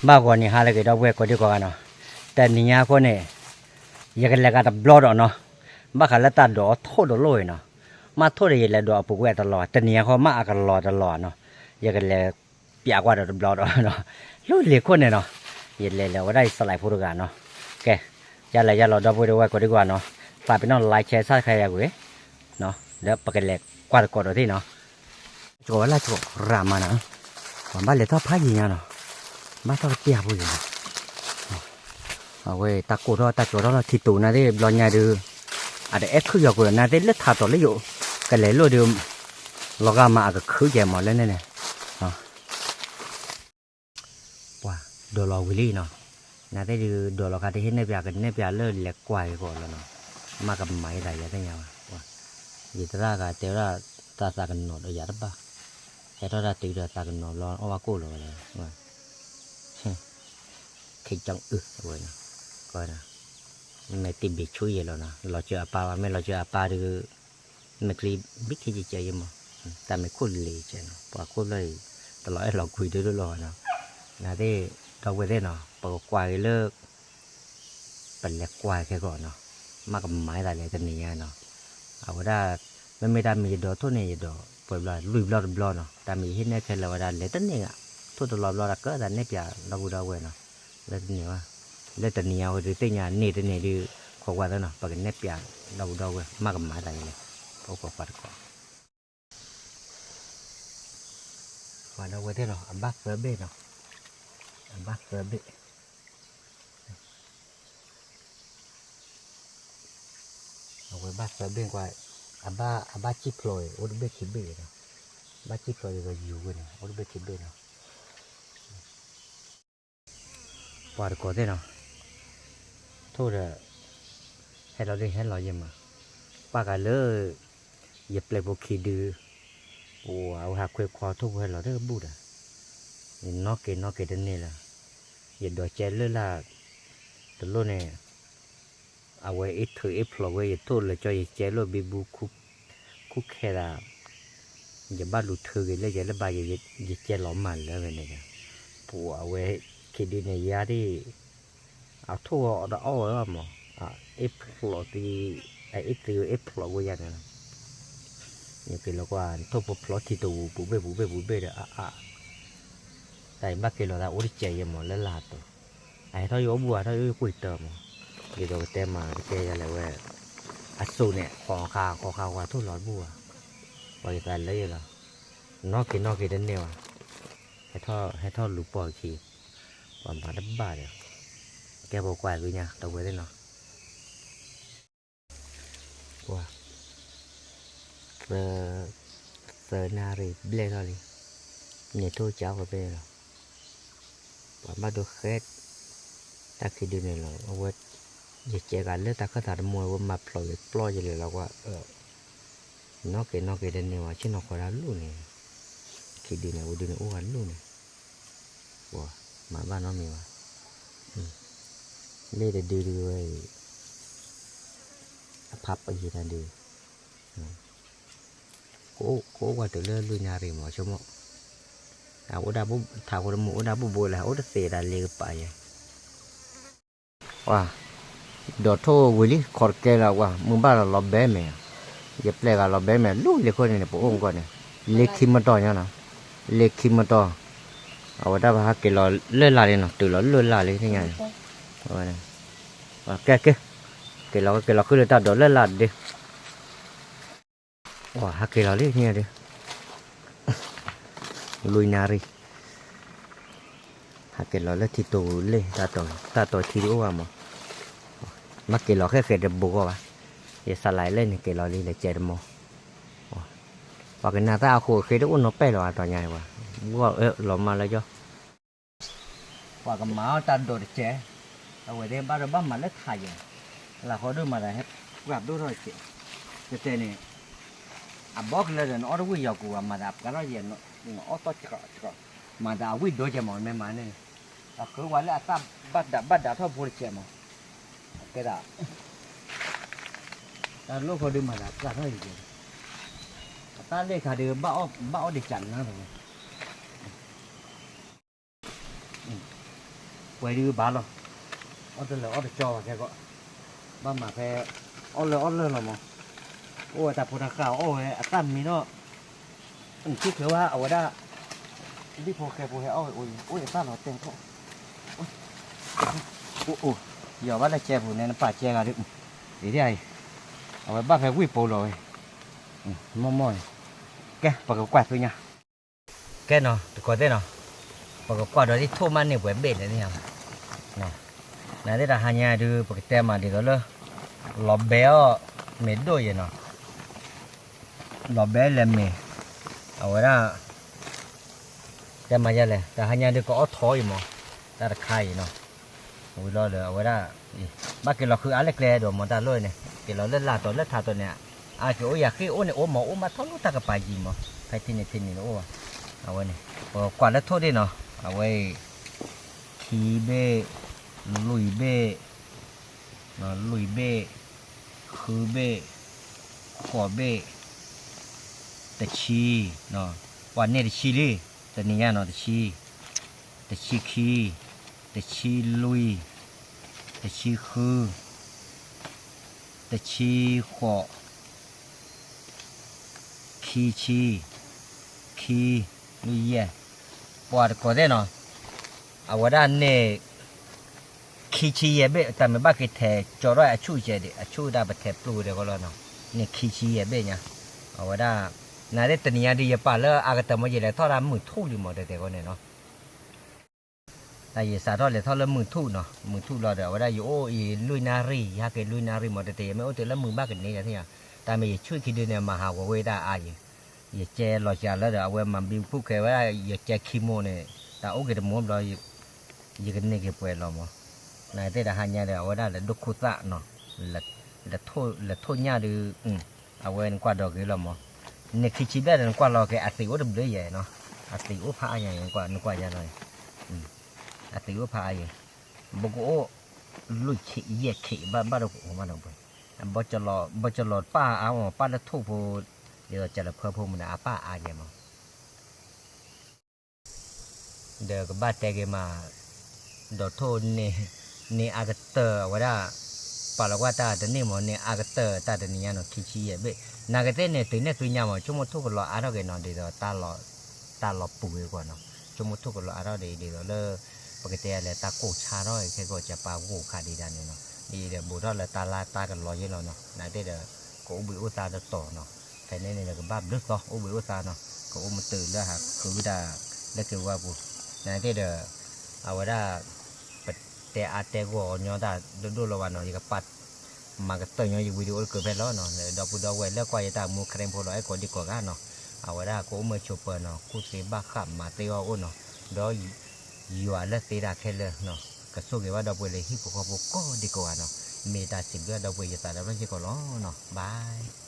ဘၣ်ဂီၤနံၤဟါလၢအဂ့ၤ ဒီပုၢ်ဝဲၢ်ကိးဒံကီးဂၤနီၤ, တနံၤညါအဃိန့ၣ် ယကလဲၤဂၤတဘျီဒီးနီၤ, ဘၣ်ဃးလၢတၢ်ဒိးအထိၣ်တလိၣ်အံၤနီၤ, မ့ၢ်ထိၣ်ဒီးယလဲၤဒိးအပူၤကွံာ်အတလီၤ, တနံၤညါအဃိမ့ၢ်အကလီၤတလီၤနီၤ, ယကလဲၤပၠးကွၢ်ဒီးတဘျီဒီးနီၤ, လၢလံၤခိၣ်န့ၣ်နီၤ, ယလဲၤလဲၤဝဲဒၣ်ယစလၢ်ဖိတဂၤနီၤ, ကဲ, ယလဲၤယလီၤ ဒီပုၢ်ဝဲၢ်ကိးဒံကီးဂၤနီၤ, သးပ့ၤနီၣ် like share subscribe ယၤကွံာ်, ဒီးပကလဲၤကွၢ်သကိးဒီးသ့ၣ်နီၤ ကီဝဲလၢကီရၤမၤနၤ, ပှၤဘၣ်လဲၤထီၣ်ဖးယံၤညါနီၤ, ဘၣ်ထီၣ်ကတၢၢ်ဖိယံၤနီၤ, အဝဲတၢ်ကိၢ်ထီၣ်တၢ်ကၠီထီၣ်လီၤထံတိၤနၤသ့ၣ်ဘျီညါဒုး, အတအဲၣ်ခုၣ်ယီၤကွံာ်နၤသ့ၣ်လၢထးတီၤလၢယိာ်, ကလဲၤလိၣ်ဒုး, လီၤဂာ်မးအကခုကဲမးလၢန့ၣ်န့ၣ် ပှၤဒိးလီၤဝံၤလံနီၤ, နသ့ၣ်ဒုးဒိးလီၤခါတဟ့ၣ်နဲၣ်ပၠး ကနဲၣ်ပၠးလၢလဲၤကွၢ်က့ၤကီးလီၤနီၤ, မ့ၢ်ကမၤယသးယသ့ၣ်ညါဘၣ်, ယသရၣ်ဂၤတဲဝဲဒၣ် သးသးကနီၤဒီးယၤတဘၣ်, ဟဲထီၣ်တၢ်တုၤဒီးသးကနီၤဘျီ အီၣ်ဘၣ်ကိၣ်လီၤဝဲလဲၣ်, ခ့ကၠီအုဝဲ, မ့ၢ်တံၢ်ဘ့ၣ်ဆူယဲလီၤနီၤ လီၤစၢၤအပၢ်ဘၣ် မ့ၢ်လီၤစၢၤအပၢ်ဒုး မ့ၢ်ချံဘံခ့ယကဲယမး, တၢ်မ့ၢ်ခိၣ်လံၤကဲနီၤ ပှၤခိၣ်ဖျၢၣ်အံၤ တလီၤအဲၣ်လီၤကွံဒိၣ်ဒိၣ်လီၤနီၤ, နသ့ၣ်ဒီပုၢ်ဝဲၢ်သ့ၣ်နီၤ ပကကွၢ်က့ၤလၢ ပလဲၤကွၢ်ခဲကီးနီၤ, မ့ၢ်ကမၤသးလဲၤတနံၤညါနီၤ, အဝဲဒၣ် မ့မ့ၢ်တၢ်မ့ၢ်ယဒိးထိၣ်န့ၣ် ယဒိးပှဲၤဘျီ လွံၢ်ဘျီတဘျီနီၤ, တၢ်မ့ၢ်ယဟ့ၣ်နဲၣ်ခဲလၢာ်ဝဲဒၣ် လဲၤတန့ၢ်ဂၤ, ထိၣ်တလီၤဘျီတၢ်ကၢသးနဲၣ်ပၠးဒီပုၢ်ဒီဝဲၢ်နီၤ, လၢတန့ၢ်ဘၣ်, လၢတနံၤညါဝဲဒုးသ့ၣ်ညါန့ၢ်တန့ၢ်ဒုး ခိးကွၢ်သၢနီၤ ပကနဲၣ်ပၠးဒီပုၢ်ဒီဝဲၢ် မ့ၢ်ကမၤသးလဲၤ ပအိၣ်ခိးကွၢ်တကီး ပှၤဒီပုၢ်ဝဲၢ်သ့ၣ်နီၤ အဘၣ်သၢဘ့ၣ်နီၤ, အဘၣ်သၢဘ့ၣ်, အဝဲဘၣ်သၢဘ့ၣ်ကွၢ်, အဘၣ် အဘၣ်စံၣ်ဖျိးအံၤ အိၣ်တဘ့ၣ်ခံဘ့ၣ်နီၤ, ဘၣ်စံၣ်ဖျိးအံၤဒီးယူၤဝဲန့ၣ် အိၣ်တဘ့ၣ်ခံဘ့ၣ်နီၤ ပှၤတကိးသ့ၣ်နီၤ, ထိၣ်ဒီး ဟဲလီၤဒ်ဟဲလီၤယဲၢ်မး, ပၢ်ဂၤလၢ ယပျဲၢ်ဖိခံဒု, ပှၤအဝဲဟးခွဲခွါထိၣ်ဖိဟဲလီၤတဘူၣ်ဒီး, ယနီၣ်က့ၤနီၣ်က့ၤတန့ၢ်လၢၤ, ယဒိးကဲလၢ်လၢ်, တလိၣ်န့ၣ် အဝဲအ့ၣ်ထုးအ့ၣ်ဖျိးဝဲ ယထိၣ်လၢာ်ကၠီယကဲလိာ်ဘံဘူ ခူၣ်ခဲသး, ယဘၣ်လူၤထုးက့ၤလၢယဲလၢဘၣ် ယကဲလီၤမၢ်လၢဝဲန့ၣ်ဒီး, ပှၤအဝဲခံဒုန့ၣ်ယါဒ်, အထိၣ်ဝဲအီၤဒီးအီၣ်ဝဲဘၣ်မး, အ့ၣ်ဖျိးသံ, အအ့ၣ်သံအ့ၣ်ဖျိးဝဲယါန့ၣ်လီၤ, ယက့ၤလီၤကွၢ် ထိၣ်ဖိဖျိးထံတဝူၤ ပူၤဘ့ၣ်ပူၤဘ့ၣ်ပူၤဘ့ၣ်ဒီးအါအါ တၢ်အံၤဘၣ်က့ၤလီၤသးအိၣ်တစဲးယဲၢ်မး လၢလၢ်ဟးတီၤ, အဟဲထီၣ်ယအိၣ်ဘူၣ် အဟဲထီၣ်ယအိၣ်ကွံာ်တၢ်မး, ဒ်သိးကတဲမးကတဲယၤလဲၣ်ဝဲ, အစိၤန့ၣ် ဃီၤခါဃီၤခါဝဲထိၣ်လီၤတဘူၣ်ဘၣ်, ပှၤယသးလၢယလီၤ, နီၣ်က့ၤနီၣ်က့ၤတန့ၢ်ဘၣ်, ဟဲထီၣ် ဟဲထီၣ်လူၤပိာ်ခံ, ပှၤမၤတဘၣ်ဒီး, ကဲပကွၢ်သ့ၣ်ညါ တဝဲသ့ၣ်နီၤ ပှၤ, သၢ, သၢနၣ်ရံၣ်ဘျဲၣ်ထီၣ်လံ, န့ၣ်ထိၣ်ကၠီဝဲဖဲန့ၣ်လီၤ, ပှၤဘၣ်ဒိဃဲ, တၢ်ခံဒုန့ၣ်လီၤ အဝဲ, ယကဲဂၤလၢတၢ်ခၢၣ်သးတမူဝဲမၤဖျိးက့ၤပျီယလဲၤလီၤကွၢ်, နီၣ်က့ၤနီၣ်က့ၤတန့ၢ်ဝဲ ဆ့ၣ်နီၤဃီၤတၢ်လူၢ်န့ၣ်, ခံဒုန့ၣ် ဝဲဒုန့ၣ်အိၣ်ဂၤလူၢ်န့ၣ်, ပှၤ, မၤဘၣ်နီတမံၤဘၣ်, လ့ၣ်တဒုဒုဝဲအံၤ, အဖးပယံၤတၢ်ဒု, ကအိၣ်ကွၢ်တုၤလၢလွံၢ်နၣ်ရံၣ်မးဆိကမိၣ်, အအိၣ်ဒၣ်ထးဃိတမုၢ်အိၣ်ဒၣ်ဘူၣ်ဘိလၢ အိၣ်တသ့ဒၣ်လ့ကပၤယဲၢ်, ပှၤ, ဒိးထိၣ်ဝံၤလံ ခီတကဲလၢၤကွၢ် မုၢ်ဘၣ်လီၤလီၤဘဲမဲာ်, ယပျဲၢ်ဂၤလီၤဘဲမဲာ် လူလ့ၤခိၣ်န့ၣ် ပအိၣ်မူကီၢ်န့ၣ်, လ့ၤခံမတီၤညါနီၤ, လ့ၤခံမတီၤ, အဝဲတၢ်ပဟးက့ၤလီၤလၢ်လၢ်လံနီၤ တုၤလီၤလၢ်လၢ်လံန့ၣ်, ကဲက့ၤ, က့ၤလီၤက့ၤလီၤဃုလၢတၢ်ဒိးလၢ်လၢ်ဒ့ ပှၤဟးက့ၤလီၤလံန့ၣ်ဒုး, လွံၢ်နၣ်ရံၣ်, ဟးက့ၤလီၤလၢထံတိၤလ့ၣ်, တၢ်တီၤထံတအိၣ်ဘၣ်မး, မ့ၢ်က့ၤလီၤဃဲဃဲတဘိဂီၢ်ဘၣ်, ယစးလၢလဲၣ်န့ၣ်က့ၤလီၤလံလဲၤကဲတမီၤ, ပှၤကနၣ်တၢ်အဃိအဃ့တအိၣ်နီၤပဲၢ်လီၤအတီၤညါန့ၣ်ပှၤ, ဂီၢ်လီၤမၢ်လၢကၠီ ပှၤကမၤအီၣ်တၢ်ဒိးတကဲး, အဝဲသ့ၣ်ဘၣ်ဒီးဘၣ်မၤလၢထးယဲၢ်, လၢဃီဒိၣ်မၤသးဟဲပှၤဒိၣ်ထီၣ်တကဲး, ကတဲန့ၣ်, အဘီကလၢဒီးနအီၣ်တဝံၣ်ယီၤကူၤဘၣ် မၤသးအပှၤထီၣ်ယဲၢ်, နအီၣ်သီၣ်ကီးကီး, မၤသးအဝံၣ်ဒိကဲးမး မ့ၢ်မၤန့ၣ်, အဃုဝဲလၢအတၢ်ဘၣ်ဒးဘၣ်ဒးထီၣ်ဖိတကဲးမး, ကဲဒၣ် တၢ်လိၣ်ဃီဒုးမၤသးပှၤထီၣ်ယဲၢ်ကဲး, အတၢ်လ့ၣ်ခါဒုး ဘၣ်အီၣ်ဒံးကၢ်နါလီၤဝဲ, ပှဲၤဒုးဘၣ်လီၤ, အီၣ်တလၢာ်အီၣ်တကၠီဘၣ်ခဲကီး, ဘၣ်မၤဖဲ အီၣ်လၢအီၣ်လၢာ်လီၤမး, အိၣ်ဝဲတၢ်ဖိတၢ်ဃၢ်အီၣ်ဝဲအသၣ်မံနီၣ်, နထံၣ်ခဲဝဲအဝဲဒၣ်, ဒ်ဖိဃဲဖိဟဲအီၣ်ဝဲအိၣ်အံၤ အိၣ်အသၣ်လီၤတဲာ်ထီၣ်, အိၣ်အိၣ်, ယီၤဘၣ်လၢကဲပူၤန့ၣ် နပာ်ကဲဂၤဒ်, အံၤဒ်အံၤ, အဝဲဘၣ်ဖဲဝံၣ်ပိလီၤဝဲ, မီၢ်မီၢ်န့ၣ်, ကဲ ပကကွၢ်သ့ၣ်ညါ ကဲနီၤ တကိးသ့ၣ်နီၤ, ပကကွၢ်ဒီးဒ်ထိၣ်မးန့ၢ်ပှဲၤဘ့ၣ်န့ၣ်န့ၣ်, နသ့ၣ်တဟါညါဒုး ပကတဲမးဒ်သိးလၢ လီၤဘဲအီၣ်မ့ၢ်ဒိၣ်ယဲၢ်နီၤ, လီၤဘဲလဲၤမ့ၢ်, အဝဲဒၣ် တဲမးယဲၢ်လဲၣ် တဟါညါဒုးကအီၣ်ထီအံၤမး, တၢ်တခါအံၤနီၤ, ဝံၤလီၤဒီးအဝဲဒၣ်, ဘၣ်က့ၤလီၤဃုအါလၢကျဲဒီးမးတၢ်လိၣ်န့ၣ် က့ၤလီၤလၢလာ်တီၤလၢထးတီၤန့ၣ်, အက့ၤအိၣ်ယၤဃ့ၢ်အိၣ်န့ၣ်အိၣ်မးအိၣ်ဘၣ်ထီၣ်လိၣ်တၢ်ကပၤယံၤမး, ဖဲထံန့ၣ်ထံန့ၣ်တအိၣ်ဘၣ်, အဝဲန့ၣ်, ပကွၢ်လၢထိၣ်ဒ်နီၤ, အဝဲအံၤ, ခံဘ့ၣ်, လွံၢ်ဘ့ၣ်, လွံၢ်ဘ့ၣ်, ဃုဘ့ၣ်, ဃိးဘ့ၣ်, တဆံ, ပှၤန့ၢ်တဆံလံ, တနံၤညါနီၤ တဆံ, တဆံခံ, တဆံလွံၢ်, တဆံဃု, တဆံဃိး, ခံဆံ, ခံ, လွံၢ်ယဲၢ်, ပှၤတကိးသ့ၣ်နီၤ, အဝဲဒၣ်န့ၣ် ခံဆံယဲၢ်ဘ့ၣ် တၢ်မ့ၢ်ဘၣ်က့ၤထဲးကၠီထီၣ်အဆူၣ်ကဲဒံး အဆူၣ်ဒၣ်ပထဲးပျိၢ်ဒီးကီလီၤနီၤ, န့ၣ်ခံဆံယဲၢ်ဘ့ၣ်ညါ, အဝဲဒၣ်, နသ့ၣ်တနံၤညါဒုး ယပာ်လၢအကတၢၢ်မ့ၢ်ယလဲၤထီၣ်ဒၣ်မုၢ်ထူၣ်လံမး တဲတဲဃီန့ၣ်နီၤ တၢ်ယစးထီၣ်လဲၤထီၣ်လၢမုၢ်ထူၣ်နီၤ, မုၢ်ထူၣ်လီၤဒီး အဝဲဒၣ်ယအိၣ်အံၤလွံၢ်နၣ်ရံၣ် ယဟဲက့ၤလွံၢ်နၣ်ရံၣ်မး တဲတဲယမ့ၢ်အိၣ်တုၤလၢမုၢ်ဘၣ်ကန့ၢ်ဒီးသ့ၣ်ညါ, တၢ်မ့ၢ်ယဆွံၣ်ခံဒုန့ၣ် မၤဟးဂီၤဝဲတၢ်အါယံၤ, ယကဲလီၤစှၤလၢဒီး အဝဲမၤဘံဖုၣ်ခဲဝဲဒၣ် ယကဲခံမိၢ်န့ၣ်, တၢ်အိၣ်က့ၤတမိၢ်ဘျီ ယကန့ၢ်က့ၤပှဲၤလီၤမး, နသ့ၣ်တဟါညါဒီး အဝဲဒၣ်လဲၤဒိၣ်ခိၣ်သၣ်နီၤ, လဲၤထိၣ်ညၣ်ဒုး အဝဲနကွၢ်ဒီးဂ့ၤလီၤမး, န့ၢ်ခံဆံဘျဲၣ်ဒီးနကွၢ်လီၤက့ၤ အသံးအိၣ်တဘျုးယဲၢ်နီၤ, အသံးအိၣ်ဖးအါညါ နကွၢ်ယၤနီၤ, အသံးအိၣ်ဖးအါယဲၢ်, ဘိကအိၣ်, လွံၢ်ခံယဲၢ်ခံ ဘၣ်ဘၣ်ဒီးကအိၣ်မးနီၤ, ဘီကလီၤပၢ်အါမး ပၢ်လၢထိၣ်ဖိ, ဒ်သိးကလၢဖၢဖိမုၢ်န့ၣ် အပၢ်အါယဲၢ်မး ဒီးကဘၣ်တဲက့ၤမး, ဒီးထိၣ်န့ၣ်, န့ၢ်အါကတၢၢ်အဝဲဒၣ်, ပာ်လီၤကွၢ်တၢ်တန့ၢ်မး န့ၢ်အါကတၢၢ်တၢ်တနံၤညါနီၤ ခံဆံယဲၢ်ဘ့ၣ်, နာ်က့သ့ၣ်န့ၣ် တုၤန့ၢ်သုညါမး ဆိကမိၣ်ထိၣ်ကလီၤအါထီၣ်က့ၤနီၤ ဒ်သိး တၢ်လီၤပူၤဝဲကွၢ်နီၤ, ဆိကမိၣ်ထိၣ်ကလီၤအါထီၣ်ဒ်အံၤ ဒ်သိးလၢ ပကတဲလဲၤတၢ်ကိၢ်ဆါထီၣ်ခဲကီး ကပာ်ဂိၢ်ခးဒံးဒၣ်န့ၣ်နီၤ, ဒ်အံၤဒီးဘူးထီၣ်လၢတၢ်လါတၢ်ကလီၤယဲၢ်လီၤနီၤ, နာ်က့ဒီး ကအိၣ်ဘှံးအိၣ်သါတတီၤနီၤ, ဖဲန့ၣ်န့ၣ်ဒီးကဘၣ်ဘျုးသီ အိၣ်ဘှံးအိၣ်သါနီၤ, ကအိၣ်မုာ်တုာ်လၢဟးဃုတၢ် လၢက့ၤဝါပူၤ, နာ်က့ဒီး အဝဲဒၣ် ပတဲအါတဲဂီၢ်ညီတၢ်ဒိၣ်ဒိၣ်လီၤဘၣ်နီၤ, ယကပာ် မၤကတၢၢ်ညီယ video အိၣ်တကၢၢ်ဖဲလီၤနီၤ, ဒီပုၢ်ဒီဝဲၢ်လၢကွၢ်ယတၢ်မူ ခရံာ်ဖိလီၤ အဲၣ်ကိးဒံကိးဂၤနီၤ, အဝဲဒၣ်ကအိၣ်မၢဆိးပၢၤနီၤ, ကူၣ်သ့ဘၣ်ဃးမၤသ့အီၤအိၣ်နီၤ, ဒီး ယွၤလၢသ့တၢ်ခဲလၢာ်နီၤ, ကဆိၣ်ဂ့ၤဘၣ်ဒီပုၢ်ဝဲၢ်လၢဟံၣ်ဖိဃီဖိကိးဒံကိးဂၤနီၤ, မ့ၢ်တၢ်စံးဘျုးဒီပုၢ်ဝဲၢ်ယသးဒီဖျၢၣ်စ့ၢ်ကီးလီၤနီၤ, bye.